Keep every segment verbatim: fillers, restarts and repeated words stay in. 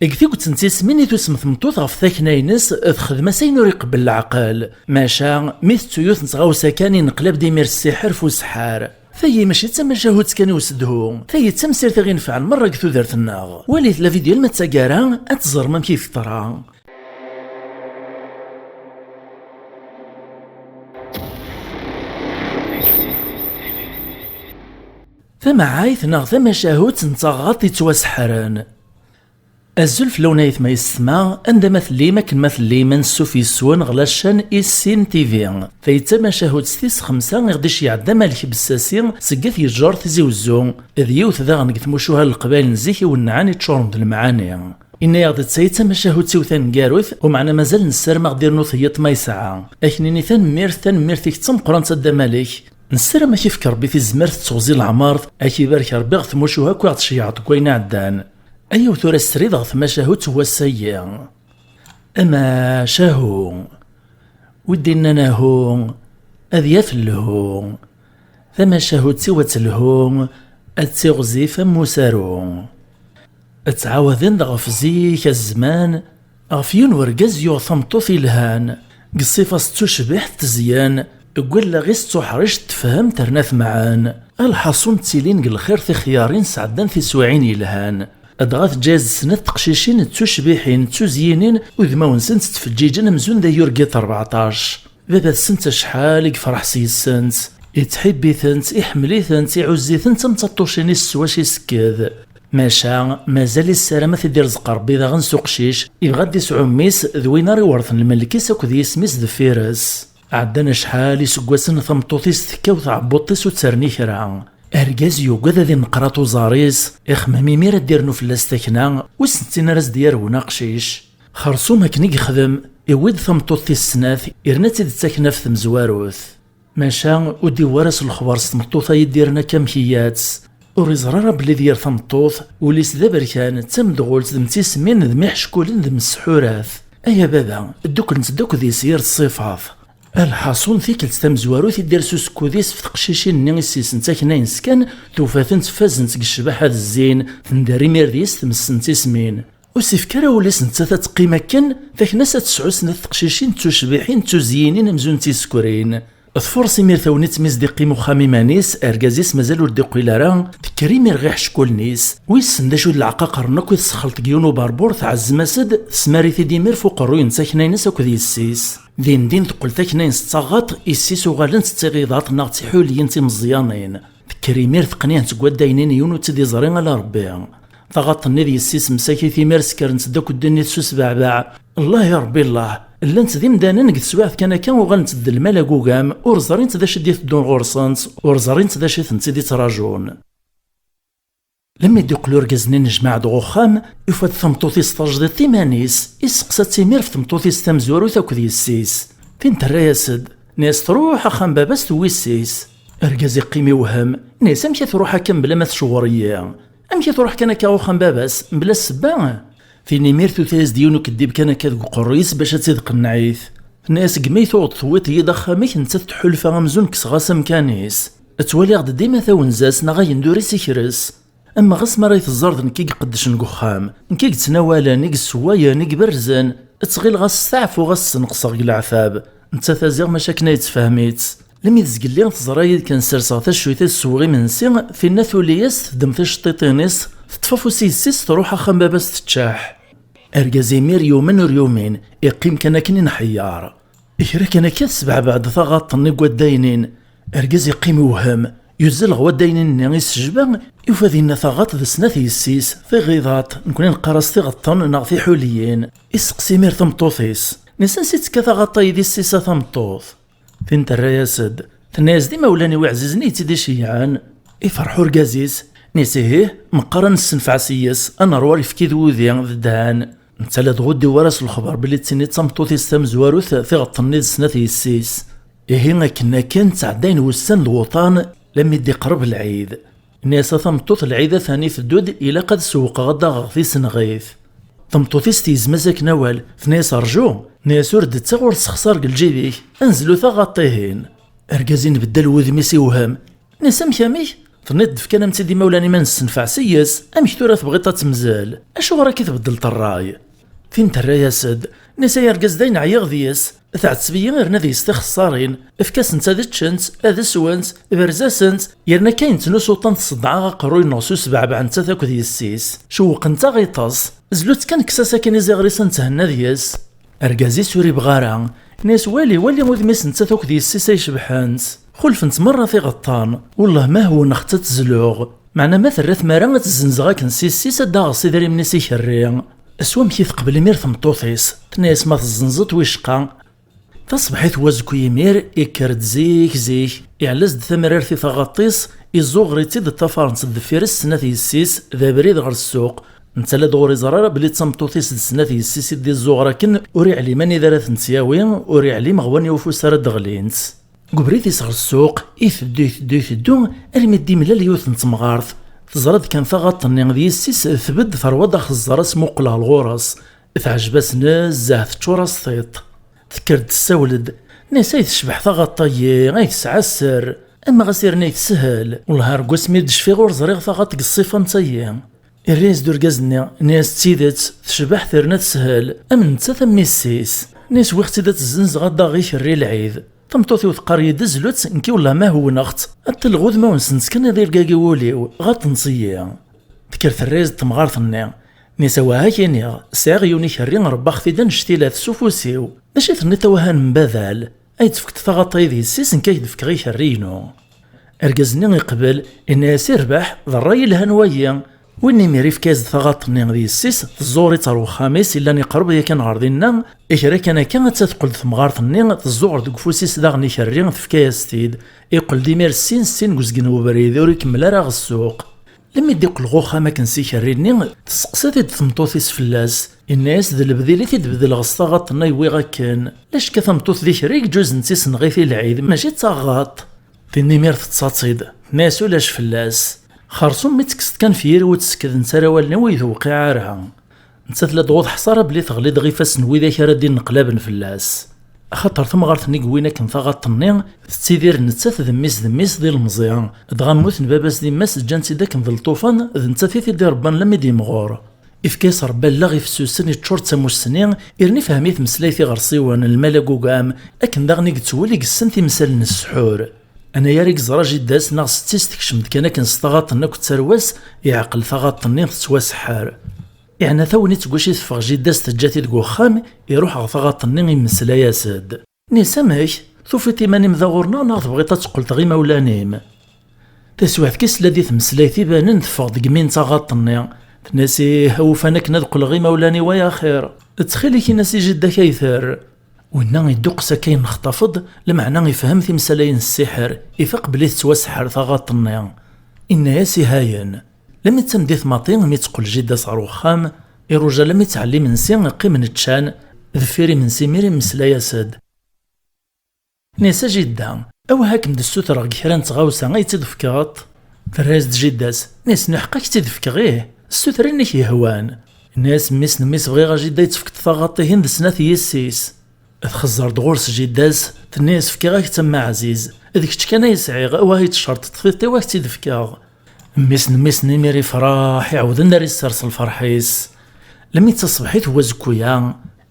Deg tiget n tismin i tusem tmeṭṭut ɣef takna-ines, texdem-as ayen ur iqebbel leɛqel. Maca, mi tettu yiwet n tɣawsa kan, ineqlab-d imir ssiḥer f useḥḥar. Tayi mačči d tamacahut kan i usedhu, tayi d tamsirt i ɣ-inefɛen merra deg tudert-nneɣ. Walit la vidéo alma d taggara, ad teẓrem amek i teḍra. Tamaɛayt neɣ tamacahut n taɣaṭ yettwaseḥḥren. Azul fell-awen ayetma yessetma, anda ma tellim, akken ma tellim, ansuf yes-wen ɣer la chaîne Issin T V. Tayi d tamacahut tis xemsa i ɣ-d-iceyyeɛ Dda Malek Bessasi seg At Yejjur Tizi Wezzu, d yiwet daɣen deg tmucuha n Leqbayel n zik iwennɛen iččuren d lemɛani. Inna-yaɣ-d d tayi d tamacahut-iw taneggarut, umeɛna mazal nessarem a ɣ-d-irnu tiyiḍ ma yesɛa. Ak-nini tanemmirt, tanemmirt-ik d tameqqrant a Dda Malek. Nessaram a k-ifk Rebbi tizmert d teɣzi n leɛmert, a k-ibarek Rebbi ɣef tmucuha akk i ɣ-d-tceyyeɛeḍ deg wayen iɛeddan. Ayaw tura srid ɣer tmacahut n wass-agi. Amacahu. Wi d-innan ahu, ad yaf lhu. Tamacahut-iw ad telhu, ad tiɣzif am usaru. Ttɛawaden-d ɣef zik, a zzman, ɣef yiwen urgaz yuɣ tameṭṭut ilhan, deg ṣṣifa-s d tucbiḥt tezyen, deg wallaɣ-is d tuḥrict tefhem terna temɛen. Alḥaṣun ttilin deg lxir tixyarin sɛeddan tiswiɛin yelhan. Dɣa teǧǧa-yas-d snat teqcicin d tucbiḥin d tuzyinin, udmawen-nsent ttfeǧǧiǧen amzun d ayyur n yiḍ rbeɛṭac. Baba-tsent acḥal i yefreḥ s yis-sent, ittḥibbi-tent, iḥemmel-itent, iɛuzz-itent am taṭṭucin-is s wacu isekked. Maca, mazal issaram ad t-id-irzeq Rebbi daɣen s uqcic, ibɣa ad d-isɛu mmi-s d win ara iwerten lmelk-is akked yisem-is deffir-s. Ɛeddan acḥal iseggasen, tameṭṭut-is tekkaw tɛebbuḍt-is ur terni kra. Argaz yugad ad ineqqer atuẓar-is, ixemmem imir ad d-irnu fell-as takna, wissen d tin ara s-d-yarwen aqcic. Xersum akken i yexdem, iwwi-d tameṭṭut tis snat, irna-tt-id d taknaft tamezwarut. Maca ur d-iwwi ara s lexbar s tmeṭṭut-a i d-irna akka am kiyat. Ur iẓri ara belli d yir tameṭṭut, ul-is d aberkan, d tamedɣult, d mm tismin, d mm iḥeckulen, d mm ssḥurat. Ay a baba, ddukklent-d akk deg-s yir ṣṣifat. Alḥaṣun, tikkelt tamezwarut i d-ires usekkud-is f teqcicin-nni i s-yesnett aknayen-s kan, tufa-tent fazent deg ccbaḥa d zzin, tender imir deg-s tmes n tismin. Ur s-ifki ara wul-is nettat ad teqqim akken, takna-s ad tesɛu snat teqcicin d tucbiḥin d tuzyinin amzun d tisekrin. Tfurṣ imir tagnit mi s-d-iqqim uxxam iman-is, argaz-is mazal ur d-iqqil ara, tekker imir ɣer iḥeckulen-is. Wissen d acu d leɛqaqer-nni akk i tessexleṭ deg yiwen uberbur, tɛezzem-as-d, tesmar-it-id imir f uqerruy n takna-ines akked yessi-s. Din din teqqel takna-ines d taɣaṭ, yessi-s uɣalent d tiɣiḍaṭ neɣ d tiḥuliyin timeẓyanin. Tekker imir teqniɛ-tt deg waddaynin yiwen ur tt-id-iẓri ala Rebbi. Taɣaṭ-nni d yessi-s msakit imir skerrent-d akk ddunit s usbeɛbeɛ. Llah i Rebbi llah! Llant d imdanen deg teswiɛt kan akka uɣalent-d d lmal agugam, ur ẓrint d acu i d-iteddun ɣur-sent, ur ẓrint d acu i tent-id-ittraǧun. Lemmi d-iqqel urgaz-nni nnejmaɛ-d ɣer uxxam, yufa-d tameṭṭut-is tajdiṭ iman-is, iseqsa-tt imir ɣef tmeṭṭut-is tamezwarut akked yessi-s. Tin terra-yas-d, nni-as truḥ axxam baba-s tewwi yessi-s. Argaz iqqim iwhem, nni-as amek i truḥ akka mebla ma tcewwer-iyi? Amek i truḥ kan akka uxxam baba-s, mebla ssebba? Tin imir tuta-yas-d yiwen ukeddib kan akka deg uqerruy-is bac ad tt-id-qenneɛ-it. Tenna-yas, deg mi tuɣeḍ tewwiḍ-iyi-d axxam-ik, nettat tḥulfa amzun kkseɣ-as amkan-is. Ttwaliɣ-d dima tawenza-s neɣ agendur-is ikres. Ama ɣas mi ara yi-teẓẓar d nekk i iqeddcen deg uxxam, nekk i yettnawalen, i yessewwayen, i iberrzen, ttɣileɣ-as steɛfuɣ-as, sneqseɣ deg leɛtab. Nettat a ziɣ maca akken ay yettfehhem-itt. Lemmi d zgelli teẓra-yi-d kan serseɣ taccuyt ad sweɣ imensi, tinna tuli-yas, teddem ticeṭṭiṭin-is, teṭṭef afus i yessi-s, truḥ axxam baba-s teččeḥ. Argaz imir yumen ur yumin, iqqim kan akken inḥeyyer. Kra kan akka tesbeɛbeɛ-d taɣaṭ-nni deg waddaynin. Argaz iqqim iwhem, yuzzel ɣer waddaynin-nni isejba, yufa dinna taɣaṭ d snat yessi-s, tiɣiḍaṭ, nekni neqqar-as tiɣeṭṭen neɣ tiḥuliyin. Iseqsi imir tameṭṭut-is, nni-as ansi d-tekka taɣaṭ-ayi d yessi-s a tameṭṭut? Tin terra-yas-d, tenna-yas d imawlan-iw iɛzizen i yi-tt-id-iceyyɛen. Iferḥ urgaz-is, nni-as ihih, meqqar ad nessenfeɛ s yes, ad nerwa lefki d wudi d dhan. Netta la d-ɣuddi wara s lexbar belli d tin i d tameṭṭut-is tamezwarut tiɣeṭṭen-nni d snat yessi-s. Ihi akken akken ttɛeddayen wussan d wuṭan, lammi d-iqreb lɛid. Nni-as a tameṭṭut, lɛid atan iteddu-d, ilaq ad sewwqeɣ ad d-aɣeɣ tisenɣit. Tameṭṭut-is tegzem-as akken awal, tenna-yas rju, nni-as ur d-ttaɣ ur ssexṣar deg lǧib-ik, ad nezlu taɣaṭ-ihin. Argaz inbeddal wudem-is iwhem, nni-as amek amek? Tenniḍ-d fkan-am-tt-id imawlan-im ad nessenfeɛ s-yes, amek tura tebɣiḍ ad temzel? Acuɣer akka i tbeddleḍ ṛṛay? Tin terra-yas-d, nni-as ay argaz, dayen ɛyiɣ deg-s, tɛetteb-iyi irna deg-s tixeṣṣarin, efk-asent ad ččent, ad swent, berz-asent, yerna akka yettnusu ṭṭan tṣedɛa aqerruy-nneɣ s usbeɛbeɛ nettat akked yessi-s, cewwqent-aɣ iṭes, zlu-tt kan, kkes-as akin iziɣer-is ad nethenna deg-s. Argaz-is ur ibɣi ara, nni-as wali, wali udem-is nettat akked yessi-s ay cebḥent, xulfent merra tiɣeṭṭan, wellah ma hewwneɣ-tt ad tezluɣ. Meɛna ma terra tmara ad tt-zzenzeɣ akken s yessi-s ad d-aɣeɣ s idrimen-is ikerri. S wamek i teqbel imir tmeṭṭut-is, tenna-yas ma tezzenzeḍ wicqa. Taṣebḥit n wazekku imir, ikker-d zik zik, iɛella-as-d tamrart i taɣaṭ-is, iẓuɣer-itt-id ṭṭafarent-tt deffir-s snat yessi-s d abrid ɣer ssuq. Netta la d-ɣur iẓer ara belli d tameṭṭut-is d snat yessi-s i d-iẓuɣer akken, ur iɛlim anida ara tent-yawi, ur iɛlim ɣer wani ufus ara d-ɣlint. Deg ubrid-is ɣer ssuq, iteddu, iteddu, iteddu, armi d-imlal yiwet n temɣart. Teẓra-d kan taɣaṭ-nni d yessi-s tbedd terwa-d axeẓẓer asmuqel ɣer ɣur-s. Teɛjeb-as nezzeh, teččur-as tiṭ. Tekker-d tessawel-d. Nni-as ay tecbeḥ taɣaṭ-agi, ay tesɛa sser. Ama ɣas irna ay teshel. Wellah ar wasmi d-cfiɣ ur ẓriɣ taɣaṭ deg ṣṣifa n tayi. Irra-yas-d urgaz-nni, nni-as d tidet, tecbeḥ terna teshel, am nettat am mmi-s-is. Nni-as wwiɣ-tt-id ad tt-zzenzeɣ ad d-aɣeɣ ikerri lɛid. Tameṭṭut-iw teqqar-iyi-d zlu-tt, nekki wellah ma hewwneɣ-tt, ad telleɣ udmawen-nsent kan ad irgagi wul-iw, ɣaṭent-iyi. Tekker terra-yas-d temɣart-nni, nni-as awah ad k-iniɣ, sɛiɣ yiwen ikerri rebbaɣ-t-id annect-ilat s ufus-iw. D acu i tenniḍ a wahan mbadal? Ay d-tefkeḍ taɣaṭ-ayi d yessi-s, nekk ay d-fkeɣ ikerri-inu. Argaz-nni iqbel, inna-yas irbeḥ, d ṛṛay ilhan wayi. Win imir ifka-yas-d taɣaṭ-nni d yessi-s, teẓẓuɣer-itt ɣer wexxam-is illan iqreb yakan ɣer dinna, kra kan akka atta teqqel-d temɣart-nni, teẓẓuɣer deg ufus-is daɣen ikerri, tefka-yas-t-id. Iqqel-d imir ssin ssin deg uzgen n ubrid, ur ikemmel ara ɣer ssuq. Lemmi d-iqqel ɣer uxxam akken s ikerri-nni, testeqsa-t-id tmeṭṭut-is fell-as. Inna-yas d lebdil i t-id-bedleɣ s taɣaṭ-nni ay wwiɣ akken. Lacekka tameṭṭut d ikerri i iǧuzen d tisenɣit i lɛid, mačči d taɣaṭ. Tin imir teṭṭsa-tt-id, tenna-yas ulac fell-as. Xerṣum mi tekkseḍ kan f yiri ur tt-sekkdent ara wallen-iw ur yi-tewqiɛ ara. Nettat la d-ɣur teḥṣa ara belli teɣli-d ɣef ifassen n widak ara d-inneqlaben fell-as. Axaṭer tamɣart-nni yewwin akken taɣaṭ-nni, tettidir nettat d mmi-s d mmi-s d ilemẓi, dɣa mmuten baba-s d yemma-s ǧǧan-tt-id akken d lṭufan, d nettat i t-id-irebban lammi d-yemɣur. Ifka-yas Rebbi allaɣ ifsusen, iččur d tamussni, irna ifhem i tmeslayt iɣersiwen, lmal agugam, akken daɣen i yettwel i yessen timsal n ssḥur. Anagar i yeẓra jidda-s neɣ setti-s tekcem-d kan akken s taɣaṭ-nni akked tarwa-s, iɛqel taɣaṭ-nni tettwaseḥḥer. Iɛna tagnit seg wacu i teffeɣ jidda-s teǧǧa-t-id deg uxxam, iruḥ ɣer taɣaṭ-nni immeslay-as-d. Nni-as amek? Tufiḍ iman-im da ɣur-neɣ neɣ tebɣiḍ ad teqqleḍ ɣer imawlan-im? Taswiɛt kan tella-d i tmeslayt ibanen teffeɣ-d deg imi n taɣaṭ-nni. Tenna-as ih, ufan akken ad qqleɣ ɣer imawlan-iw ay axir. Ttxil-k in-as i jidda-k ay ter. Winna idduqqes akka yennexṭaf-d, lameɛna ifhem timsal-ayi n ssiḥer, ifaq belli tettwaseḥḥer taɣaṭ-nni. Inna-yas ihayen. Lammi d tameddit maḍi mi teqqel jidda-s ɣer uxxam, iruja lammi d tɛelli imensi, qqimen ččan, deffir imensi imir immeslay-as-d. Nni-as a jidda, awah ad kem-d-ssutreɣ deg kra n tɣawsa ay tt-id-tefkeḍ? Terra-yas-d jidda-s, nni-as n uḥeqq ad k-tt-id-fkeɣ ih, ssuter ayen i k-yehwan. Nni-as mmi-s n mmi-s bɣiɣ a jidda ad yi-tefkeḍ taɣaṭ-ihin d snat yessi-s. Txezzer-d ɣur-s jidda-s, tenna-yas fkiɣ-ak-tt a mmi ɛziz, d kečč kan ay sɛiɣ, awah i d-tcerṭeḍ tiṭ-iw ad k-tt-id-fkeɣ. Mmi-s n mmi-s n imir ifreḥ, iɛawed ad ar issers lferḥ-is. Lammi d taṣebḥit n wazekku-ya,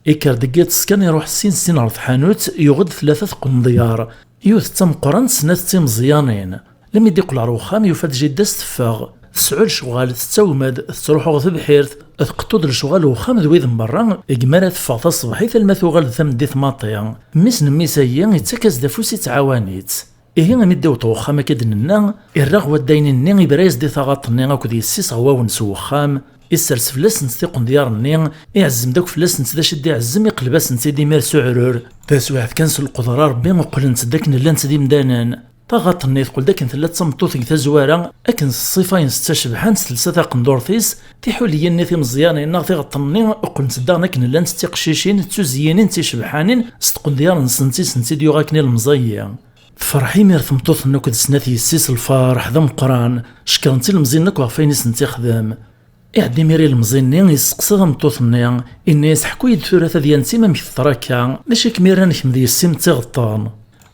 ikker-d deg yiḍes kan iruḥ sin sin ɣer tḥanut, yuɣ-d tlata tqendyar, yiwet d tameqqrant snat d timeẓyanin. Lammi d-iqqel ɣer uxxam yufa-d jidda-s teffeɣ, tesɛu lecɣal, tettawem-d, tettruḥu ɣer tebḥirt, tqeṭṭu-d lecɣal n uxxam d wid n berra, deg mi ara teffeɣ taṣebḥit alma tuɣal d tameddit maḍi. Mmi-s n mmi-s-ayi ittak-as-d afus ittɛawan-itt. Ihi imi d-iwweḍ ɣer uxxam akka d-nenna, irra ɣer waddayen-nni, ibra-yas-d i taɣaṭ-nni akked yessi-s ɣer wawen s uxxam, issers fell-asent tiqendyar-nni, iɛezzem-d akk fell-asent d acu i d-iɛezzem, iqleb-asent-id imir s uɛrur. Taswiɛt kan s lqedra Rebbi qqlent-d akken llant d imdanen. Taɣaṭ-nni teqqel-d akken tella d tameṭṭut deg tazwara, akken s ṣṣifa-ines d tacebḥant telsa taqendurt-is, tiḥuliyin-nni timeẓyanin neɣ tiɣeṭṭen-nni qqlent-d daɣen akken llant d tiqcicin d tuzyinin d ticebḥanin s tqendyar-nsent i sent-id-yuɣ akken ilemẓi-yi. Tefreḥ imir tmeṭṭut-nni akked snat yessi-s lferḥ d ameqqran, cekrent ilemẓiyen akk ɣef wayen i sent-ixdem. Iɛedda imir ilemẓi-nni yesteqsa tameṭṭut-nni, inna-yas ḥku-yi-d tura tadyant-im amek teḍra akka, d acu i kem-irran kemm d yessi-m d tiɣeṭṭen?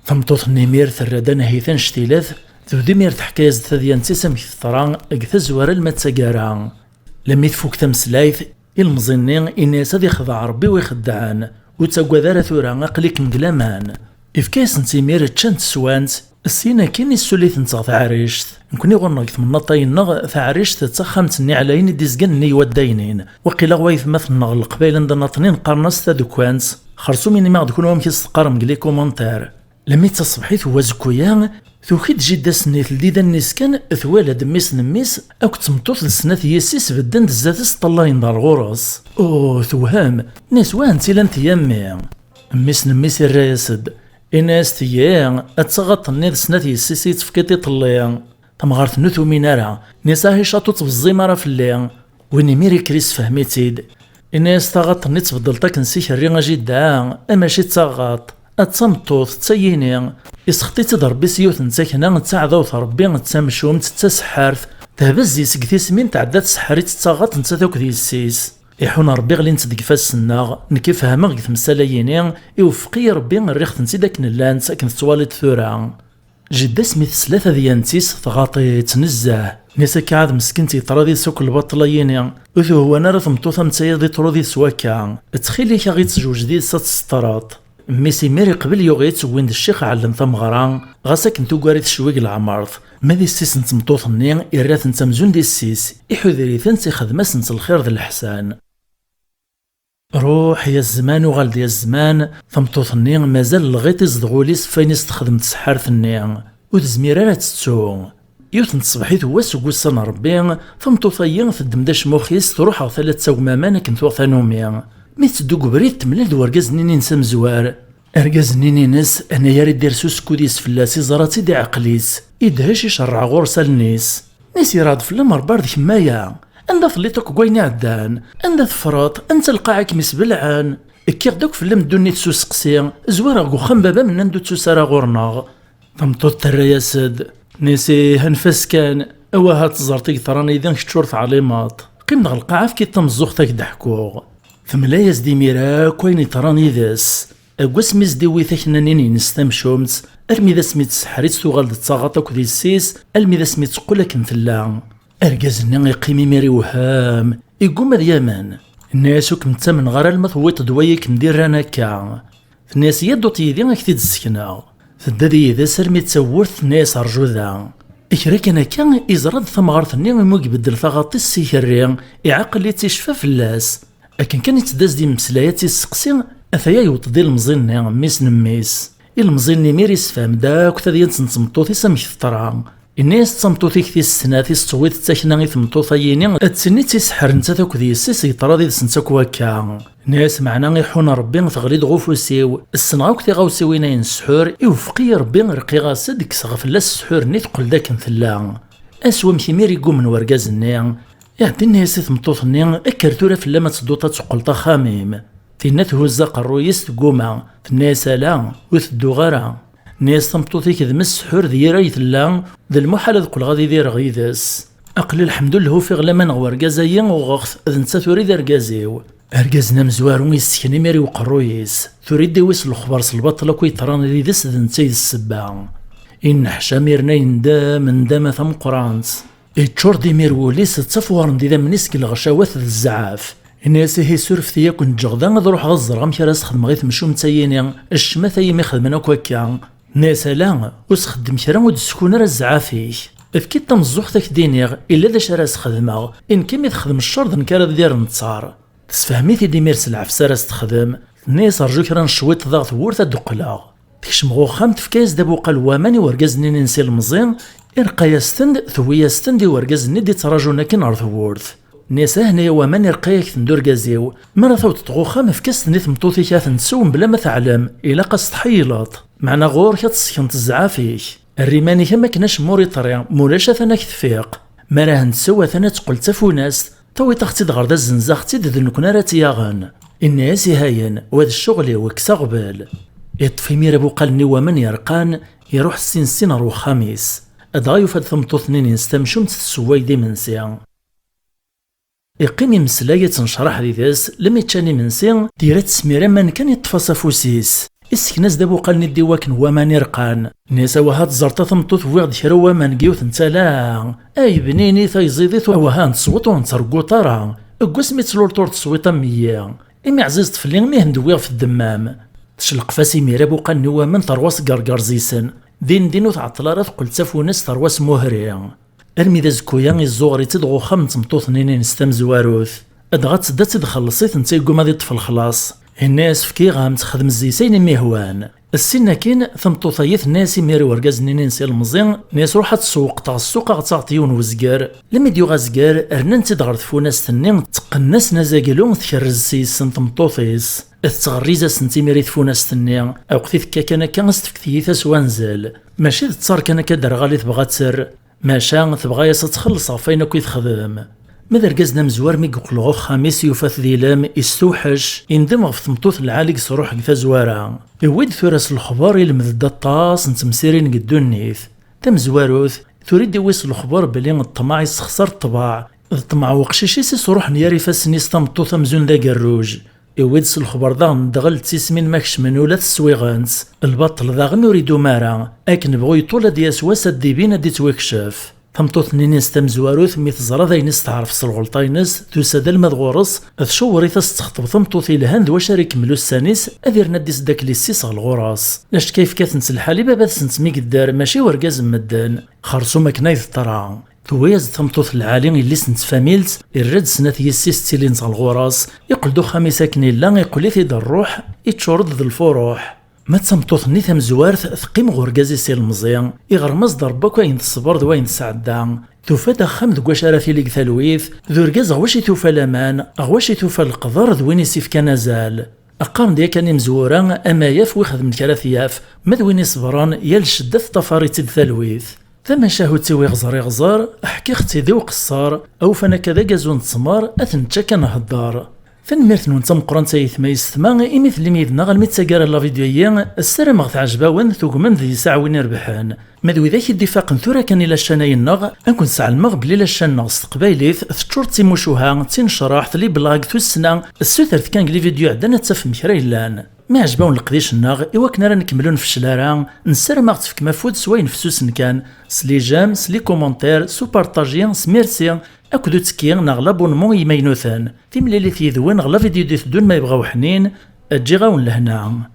Tameṭṭut-nni imir terra-d anahit annect-ilat, Tebda imir teḥka-yas-d tadyant-is amek teḍra deg tazwara alma d taggara. Lami tfuk tameslayt, ilemẓi-nni yenna-yas ad ixdeɛ Ṛebbi wi ixeddɛen, ur ttaggad ara tura, aql-ikem deg laman. Ifka-yasent imir, ččant swant, syin akkin issuli-tent ɣer taɛrict. Nekni ɣur-neɣ deg temnaḍt-ayi-nneɣ, taɛrict d taxxamt-nni ɛlayen i d-izgan nnig waddaynin. Waqila ɣwayetmaten-nneɣ n Leqbayel anda nniḍen qqaren-as tadekkant. Xersum inim-aɣ-d kunwi amek i s-teqqarem deg les commentaires. Lami d taṣebḥit n wazekku-ya, tuki-d jidda-s-nni teldi-d allen-is kan, twala-d mmi-s n mmi-s akked tmeṭṭut d snat yessi-s bedden-d zdat-s ṭṭallayen-d ar ɣur-s. Uh, tewhem, tenna-yas: "Wah, anti llant yammi?" Mmi-s n mmi-s irra-yas-d, inna-yas: "Tigi, d taɣaṭ-nni d snat yessi-s i yi-tefkiḍ iḍelli." Tamɣart-nni ur tumin ara, tenna-yas: "Ah, icaṭ ur ttbeẓẓim ara fell-i." Win imir ikker isefhem-itt-id. Inna-yas: "Taɣaṭ-nni tbeddleḍ akken s ikerri a jidda, a mačči d taɣaṭ, a d tameṭṭut, d tayini. Isexṭi-tt-id Ṛebbi s yiwet n takna, d taɛdawt Ṛebbi, d tamcumt, d taseḥḥart. Tehbez yes seg tismin tɛedda tseḥḥer-itt d taɣaṭ nettat akked yessi-s. Iḥun Ṛebbi ɣlint-d deg ifassen-nneɣ, nekk i fehmeɣ deg temsal-ayini, iweffeq-iyi Ṛebbi, rriɣ-tent-id akken llant, akken tettwaliḍ tura." Jidda-s mi tesla tadyant-is tɣaḍ-itt nezzeh. Tenna-yas: "Akka ɛad meskint yeḍra did-s akk lbaṭel-ayini, ur tuhwan ara tmeṭṭut am tayad iḍru did-s wakka. Ttxil-k a ɣ-ittjewj did-s ad tt-tseṭṭreḍ." Mmi-s imir iqbel yuɣ-itt wwin-d ccix ɛellem tameɣra, ɣas akken tugar-it ccwi deg leɛmer. Ma d yessi-s n tmeṭṭut-nni, irra-tent amzun d yessi-s, iḥuder-itent, ixdem-asent lxir d leḥsan. Ruḥ ya zzman, uɣal-d ya zzman, tameṭṭut-nni mazal lɣiṭ izdeɣ ul-is ɣef wayen i s-texdem tseḥḥart-nni, ur tezmir ara ad tettu. Yiwet n tṣebḥit n wass deg wussan n Ṛebbi, tameṭṭut-ayi teddem-d acmux-is, truḥ ɣer tala d tagmam akken tuɣ tanumi. Mi tetteddu deg ubrid, temlal d wergaz-nni-ines amezwar. Argaz-nni-ines, anagar i d-ires usekkud-is fell-as, iẓra-tt-id iɛqel-is, idhec icerreɛ ɣur-s allen-is. Nis iraɛd fell-am Ṛebbi ar d kemm aya. Anda telliḍ akk deg wayen iɛeddan? Anda teffreḍ? Anta lqaɛa i kem-isbelɛen? Kkiɣ-d akk fell-am ddunit s useqsi, zwireɣ deg uxxam baba-m nnan-d ur ttusi ara ɣur-neɣ. Tameṭṭut terra-yas-d, nis ih, anef-as kan, awah ad teẓreḍ i yeḍran yid-i kečč ur teɛlimeḍ. Qqim deg lqaɛa efk-iyi-d tameẓẓuɣt ad k-d-ḥkuɣ. Temla-yas-d imir akk ayen yeḍran yid-s. Deg wasmi s-d-iwwi taknanin-ines tamcumt, armi d asmi d-tseḥḥer-itt tuɣal d taɣaṭ akked yessi-s, almi d asmi d-teqqel akken tella. Argaz-nni iqqim imir iwehhem, igguma ad yamen. Inna-yas: "Ur kem-ttamneɣ ara alma tewwiḍ-d wayi kem-d-irran akka." Tenna-yas: "Yya-d uṭ yid-i ad k-t-id-ssekneɣ." Tedda-d yid-s armi d tawwurt, tenna-yas: "Rju da." Kra kan akka, iẓra-d tamɣart-nni imi ur ibeddel taɣaṭ-is s ikerri, iɛqel-itt, icfa fell-as. Akken kan i tt-d-as-d-yemmeslay ad tt-isseqsi, ataya yewweḍ-d ilemẓi-nni, mmi-s n mmi-s. Ilemẓi-nni imir issefhem-d akk tadyant n tmeṭṭut-is amek teḍra. Inna-yas: "D tameṭṭut-ik tis snat i s-tewwiḍ d takna i tmeṭṭut-ayini, d tin i tt-iseḥḥren nettat akked yessi-s, yeḍra did-sent akk wakka." Inna-yas: "Meɛna iḥun Ṛebbi teɣli-d ɣef ufus-iw. Ssneɣ akk tiɣawsiwin-ayi n ssḥur, iwefeq-iyi Ṛebbi, rqiɣ-as-d, kkseɣ fell-as ssḥur-nni, teqqel-d akken tella." Ass wamek imir iggumen wergaz-nni, iɛedda inna-yas i tmeṭṭut-nni: "Kker tura fell-am ad tedduḍ ad teqqleḍ axxam-im." Tinna thuzz aqerruy-is tegguma, tenna-yas: "Ala, ur tedduɣ ara." Tenna-yas: "Tameṭṭut-ik d mmi-s ssḥur d yir ay tella, d lmuḥal ad qqleɣ ad idireɣ yid-s. Aql-i lḥemdullah ufiɣ laman ɣer wergaz-ayi, uɣeɣ-t, d netta tura i d argaz-iw." Argaz-nni amezwaru yessken imir i uqerruy-is, tura i d-iwis lexbar s lbaṭel akk yeḍran yid-s d netta i d ssebba. Inneḥcam irna yendam, ndama tameqqrant. Iččur-d imir wul-is d tafwaren d idammen-is deg lɣecawat d zzɛaf. Inna-yas: "Ihi surfet-iyi akk neǧǧeɣ da, ad ruḥeɣ ad ẓreɣ amek ara s-xedmeɣ i temcumt-ayini, ccmat-ayi mi xedmen akk akka." Inna-yas: "Ala, ur s-xeddem kra, ur d-ssekun ara zzɛaf-ik. Efk-iyi-d tameẓẓuɣt ad k-d-iniɣ, illa d acu ara s-xedmeɣ, i nekk imi texdem ccer d nekk ara d-irren ttar." Tessefhem-it-id imir s lɛefs ara s-texdem, tenna-yas: "Rju kra n cwiṭ daɣ tewwurt ad d-qqleɣ." Tekcem ɣer uxxam, tefka-yas-d abuqal n waman i wergaz-nni-ines ilemẓi, ireqqa-yas-ten-d, tewwi-yas-ten-d i wergaz-nni d-ittraǧun akken ɣer tewwurt. Tenna-yas: "Ah, naya waman ireqqa-yak-ten-d urgaz-iw, mi ara tawḍeḍ ɣer uxxam, efk-as-ten i tmeṭṭut-ik ad ten-tsew mebla ma teɛlem, ilaq ad s-tḥeyyleḍ. Meɛna ɣur-k ad tessekneḍ zzɛaf-ik. Err iman-ik am akken acemma ur iṭri, mulac atan ad k-tfiq. Mi ara hen-tsew atan ad teqqel d tafunast, tawiḍ-aɣ-tt-id ɣer da, zzenzeɣ-tt-id, d nekkni ara tt-yaɣen." Inna-yas: "Ihayen, wa d ccɣel-iw, kkes aɣbel." Iṭṭef imir abuqal-nni n waman yerqan, iruḥ ssin ssin ɣer uxxam-is. Dɣa yufa-d tameṭṭut-nni-ines tamcumt tessewway-d imensi. Iqqim imeslay, ittnecraḥ did-s, lmi ččan imensi, tira tesmir aman kan iṭṭef-as afus-is. Isken-as-d abuqal-nni d iwakken waman irqan. Nni-as: "Awah, ad teẓreḍ a tameṭṭut, wwiɣ-d kra n waman deg yiwet n tala. Ay bnini tayẓidit, awah, ad nesweḍ ur nettrewwuḍ ara. Deg wasmi tt-lulṭ ur teswiḍ am-iyi. Imi ɛzizet fell-i, imi hen-d-wwiɣ f ddemma-m." Tecleqf-as imir abuqal-nni n waman, terwa s gergerz-isen. Din din ur tɛeṭṭel ara, teqqel d tafunast, terwa s muhri. Armi d azekku-ya, izzuɣer-itt-id ɣer uxxam n tmeṭṭut-nni-ines tamezwarut. Dɣa tedda ad tt-id-txelleṣ-it, netta yegguma ad iṭṭef lexlaṣ. Yenna-yas: "Fkiɣ-am-tt, xdem zzi-s ayen i m-ihwan." Ssin akkin, tameṭṭut-agi tenna-yas imir i urgaz-nni-ines ilemẓi, tenna-yas: "Ruḥ ad tsewwqeḍ ɣer ssuq, ad ɣ-taɣeḍ yiwen wezger." Lemmi d-yuɣ azger, rnan-t-id ɣer tfunast-nni, tteqqen-asen azaglu, tkerrez s yes-sen tmeṭṭut-is. Tettɣerriz-asent imir i tfunast-nni, aweqt i tekka kan akka, ad s-tefk tiyita s wanzel. Mačči d ttar kan akka d-terɣal i tebɣa ad terr. Maca tebɣa-yas ad txelleṣ ɣef wayen akk i texdem. Ma d argaz d amezwar, mi yeqqel ɣer uxxam-is, yufa-t d ilem, istewḥec, indem ɣef tmeṭṭut n lɛali i yesruḥ deg tazwara. Iwwi-d tura s lexber, ilmed-d aṭas n temsirin deg ddunit. Tamezwarut, tura i d-iwwi s lexber belli ṭṭmeɛ yessexṣar ṭṭbaɛ, d ṭṭmeɛ n uqcic-is i sruḥen yar ifassen-is tameṭṭut amzun d agerruj. Iwwi-d s lexber daɣen ddɣel d tismin ma kecmen ula teswiɣen-tt. Lbaṭel daɣen ur idum ara. Akken bɣu yeṭṭul ad d-yas wass ad d-ibin ad d-ittwakcef. Tameṭṭut-nni-ines tamezwarut, mi teẓra d ayen i s-teɛref s lɣelṭa-ines, tusa-d alma d ɣur-s, tcewwer-it ad s-texṭeb tameṭṭut ilhan d wacu ara ikemmel ussan-is, ad irna ad d-isdakkel yessi-s ɣer ɣur-s. Acka yefka-tent lḥal i baba-tsent mi yedder, mačči i urgaz n medden. Xersum akken ay teḍra. Tewwi-yas-d tameṭṭut n lɛali, yelli-s n tfamilt, irra-d snat yessi-s ttilin-tt ɣer ɣur-s, iqqel-d uxxam-is akken illa, iqqel-it-id rruḥ, iččur-d d lfuruḥ. Ma d tameṭṭut-nni tamezwart, teqqim ɣer urgaz-is ilemẓi, iɣrem-as-d Ṛebbi akk ayen teṣber d wayen tesɛedda. Tufa-d axxam deg wacu ara tili deg talwit, d urgaz ɣer wacu i tufa laman, ɣer wacu i tufa leqder d win i s-ifkan azal. Qqaren-d yakan imezwura: "Amayaf wi xedmen kra t-yaf", ma d win iṣebren, yal ccedda teṭṭafar-itt-id talwit. Tamacahut-iw iɣẓer iɣẓer, ḥkiɣ-tt-id i uqeṣṣer, awfan akka d agazu n ttmer, ad t-nečč akka nhedder. Tanemmirt-nwen d tameqqrant a yetma yessetma imi tellim yid-neɣ almi d taggara n la vidéo-yi, ssarameɣ teɛjeb-awen, tugmem deg-s aɛwin irebḥen. Ma d widak i d-ifaqen tura kan i la chaîne-nneɣ, ad ken-sɛelmeɣ belli la chaîne-nneɣ s teqbaylit teččur d timucuha, d tinecraḥt, les blagues, tussna, ssutret kan deg les vidéos iɛeddan ad tafem kra yellan. Ma iɛjeb-awen leqdic-nneɣ, i wakken ara nkemmel ur nfeccel ara, nessaram ad ɣ-tefkem afud s wayen fessusen kan, s les j'aime, s les commentaires, s upartaji, s merci, akked uttekki neɣ l'abonnement i yimaynuten. Timlilit yid-wen ɣer la vidéo d-iteddun ma yebɣa uḥnin, ǧǧiɣ-awen lehna.